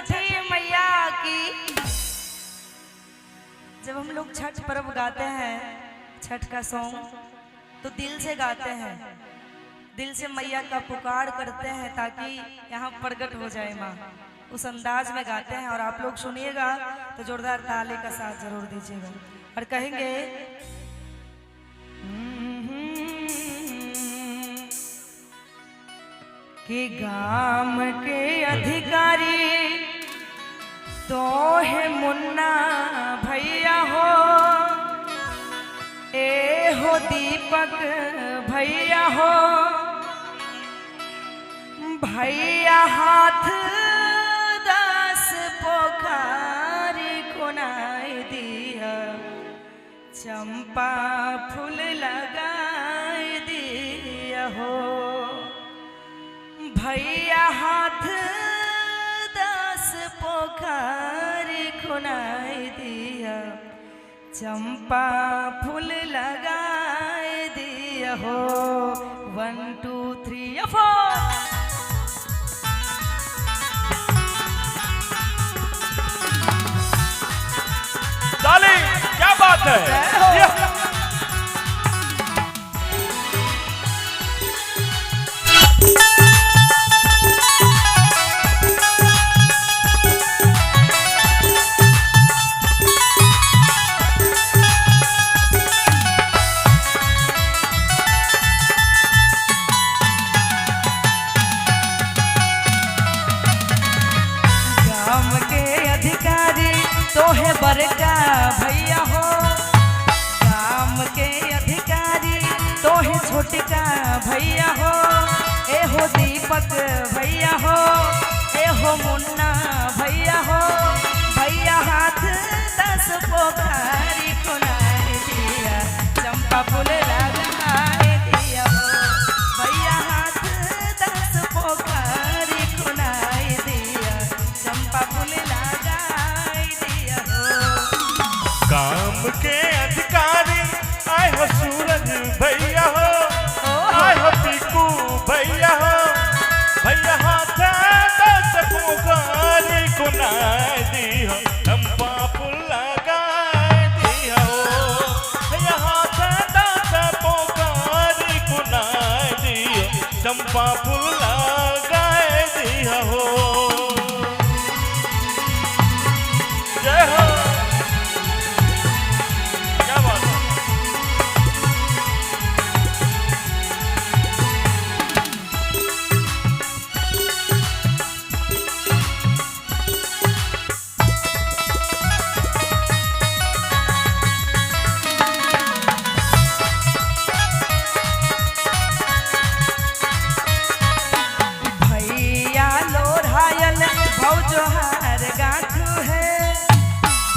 छठी मैया की। जब हम लोग छठ पर्व गाते हैं, छठ का सॉन्ग, तो दिल से गाते हैं, दिल से मैया का पुकार करते हैं ताकि यहाँ प्रकट हो जाए माँ, उस अंदाज में गाते हैं। और आप लोग सुनिएगा तो जोरदार ताली का साथ जरूर दीजिएगा और कहेंगे कि गाम के अधिकारी तो है मुन्ना भैया हो, ए हो दीपक भैया हो, भैया हाथ 10 पोखारी कोनाई दिया, चंपा फूल लगाई दिया हो, भैया हाथ 10 पोखारी खुनाई दिया, चंपा फूल लगाई दिया हो। 1 2 3 4। ताली, क्या बात है। गाम के अधिकारी तो है बड़का भैया हो, गाम के अधिकारी तो है छोटका भैया हो, ए हो दीपक भैया हो, ए हो मुन्ना भैया हो, भैया हाथ 10 पोखारी खुनाई दिया, चंपा फूल लगाई दिया हो, भैया हाथ 10 पोखारी खुनाई दिया, चंपा फूल लगाई दिया हो। काम के अधिकारी आए हो सूरज भैया हो, आए हो पीकू भैया हो, भैया हाथ 10 पोखारी खुनाई दिया, चंपा फूल लगाई दिया हो, भैया हाथ 10 पोखारी खुनाई दिया, चंपा फूल लगाई दिया हो। जय हो, क्या बात है। भैया लोढ़ायल भौजोहार गाथू है,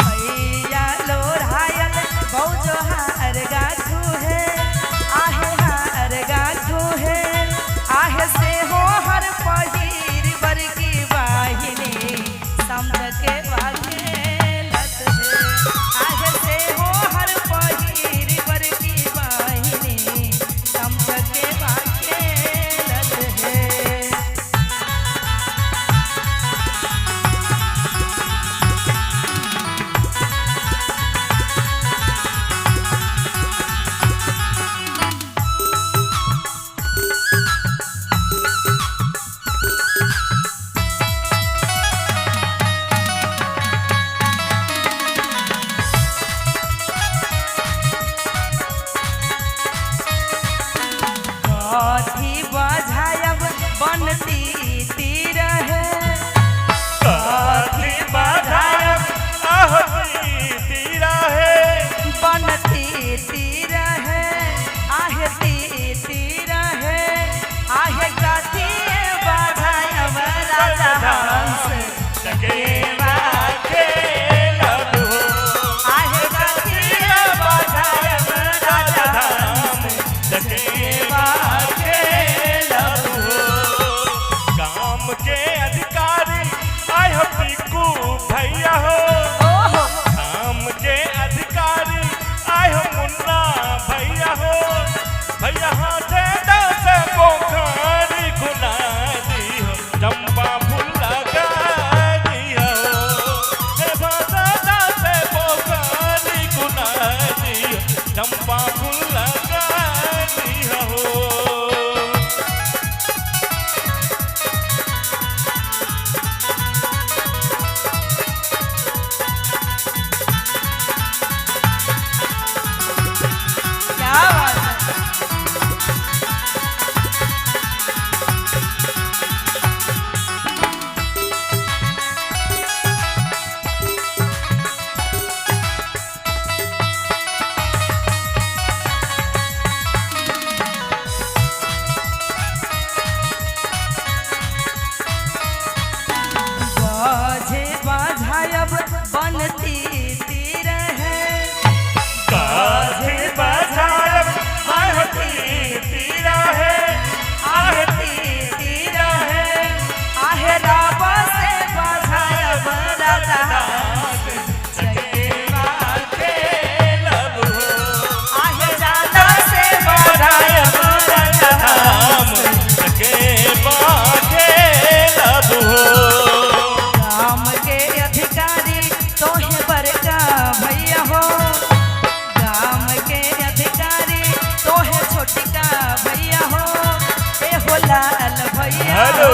भैया लोढ़ायल भौजोहार गाथू है, आहे हार गाथू है, आहे से हो हर पहिर बरकी वाहिनी समझ के वाखेलत है, आहे से हो हर पहिर बरकी वाहिनी समझ के वाखेलत है।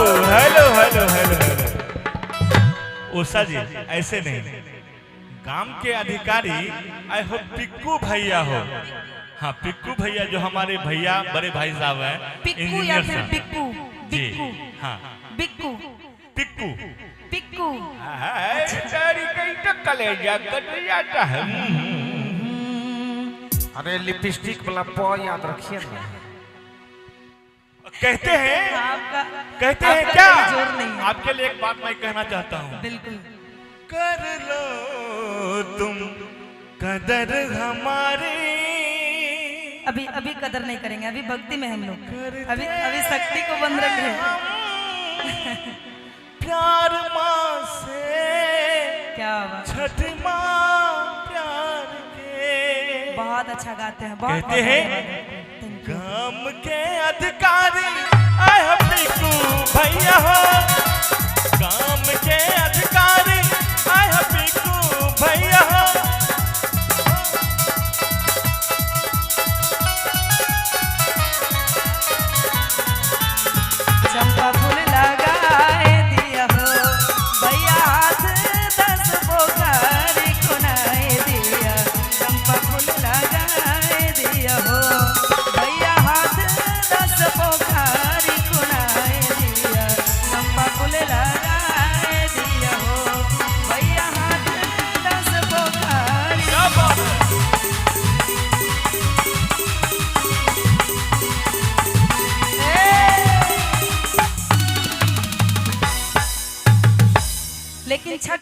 Hello hello hello hello. Usha ji ऐसे नहीं, गांव के अधिकारी आए हो पिक्कू भैया हो। हाँ पिक्कू भैया जो हमारे भैया बड़े भाई साहब हैं, पिक्कू या इंजीनियर फिर साहब। बिक्कू? जी बिक्कू। हाँ बिक्कू। पिक्कू। पिक्कू। हाय, तारी कहीं तो कलेजा कट जाता है। अरे लिपस्टिक वाला प याद रखिए ना। कहते हैं, आपका कहते हैं आपका क्या, कोई जोर नहीं है। आपके लिए एक बात मैं कहना चाहता हूँ। बिल्कुल। कर लो तुम कदर हमारी। अभी अभी कदर नहीं करेंगे, अभी भक्ति में हम लोग, अभी अभी शक्ति को बंद रख रहे हैं। प्यार माँ से, क्या बात, छठ माँ प्यार के। बहुत अच्छा गाते हैं, बहुत कहते हैं thank you. गाम के अधिकारी आए हो पिकू भैया हो। गाम के अधिकारी आए हो पिकू भैया हो। चंपा फूल लगाए दिया हो भैया, हाथ 10 बोकारी खुनाए दिया। चंपा फूल लगाए दिया हो भैया, हाथ 10 बोकारी खुनाए दिया। चंपा फूल लगाए दिया हो भैया, हाथ 10 बोकारी। क्या बात है? लेकिन छठ